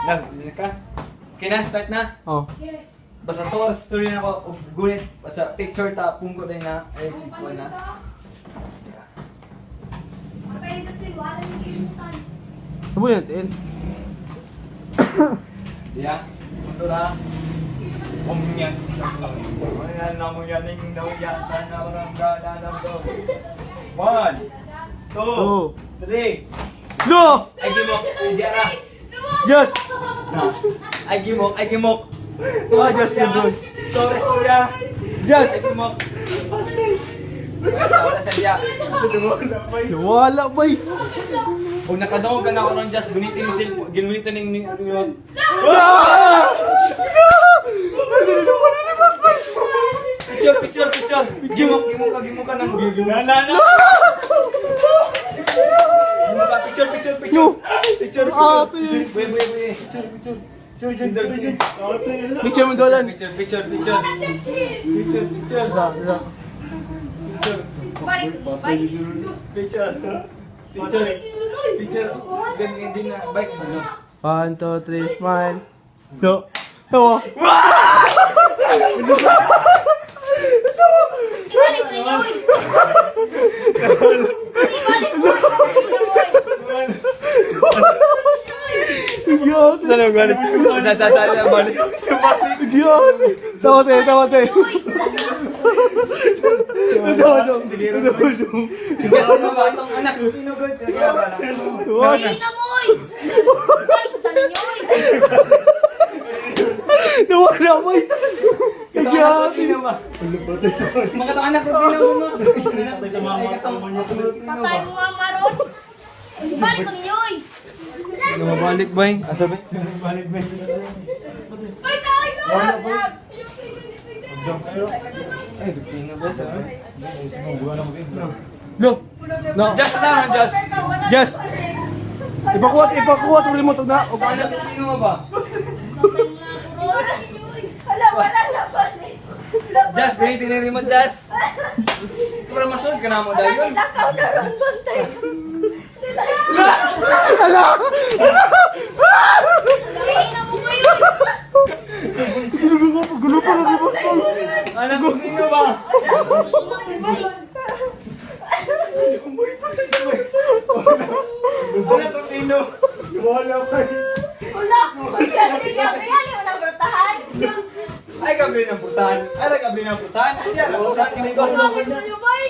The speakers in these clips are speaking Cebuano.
Na, ka. Okay na, start na. Oh. Basta to, story na ako, og gunit, basta picture ta, punggo din na, ay, si Kuan na. Patay Justin, wala nang kalimutan. Tabo yan, tin. Yeah, mundo na. Omnyan. Ayan na mo yan, ning daw yan, sana orang gala ng daw. One, two, Two. three. No! Ay, gimok, ay, di ara. Yes! Na. Ay, gimok, ay, gimok. Ah, Justin, doon. Sorry, sorry. Yes! Ay, gimok. Wala, wala sa diya. Wala, bay! Kung nakadungog ka na ako ng Just, gunitin ni cellphone, gunitin ni remote. Ah! Picture, picture, picture. Gimok, gimok ka, gimok ka ng Na, na, na. Gimok ka, picture, picture, picture. Picture, picture. Ate. Buya, buya, buya. Picture, picture. Picture, picture, picture. Picture mo dolan. Picture, picture, picture. Picture, picture. Isa, isa. Balik, balik. Picture. Picture. Picture. Then, hindi na. Balik. Ano? One, two, three, smile. No. Tawa. Ibalik na niyo, oy. Ibalik mo, ibalik mo, oy. Yun. Sana balik. Sa, sa, sa, sa, balik. Yun. Tawa, te, tawa, te. Oy. Tawa, tawa. Sige, sino ba itong anak? Pinugod. Wala. Tingnan mo, oy. Balik ko tanin niyo, oy. Nawala, bay. Katong anak Rutino ba? Mga katong anak Rutino mo. Ay, katong anak Rutino ba? Patay mo nga maron. Balik ko ninyo, oy. Balik ba? Asa ba? Balik ba? Balik na, oy. Ay, Rutino ba? No. No. Just sa just. Yes. Ipakuat, ipakuat ang remote na. Katong anak Rutino mo ba? Patay mo nga ako, Ron. Wala, wala na balik. Just, gunitin yung remote, Just. Para masunod ka na mo Wala, dahil. nilakaw na ron, bantay. Tingnan mo ba yun? Gulo pa ng remote. Anak Rutino ba? Anak Rutino. Wala pa. Wala, si Gabriel, wala brutahan. Ay, gabi ng putahan. Ay, gabi ng putahan. Ay, gabi ng putahan. Balik na niyo, bay.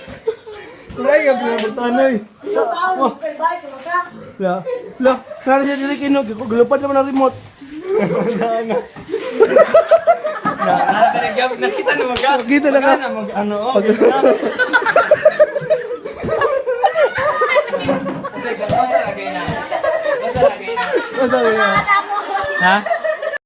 Ay, gabi na putahan ay. Tao, bye, kumaka. La, la, nara siya dili kinog, gulupan naman ang remote. Nakita na mag Nakita na ka. Mag ano, oh. Basta lagay na. Basta lagay na. Ano sabi niya? Ha?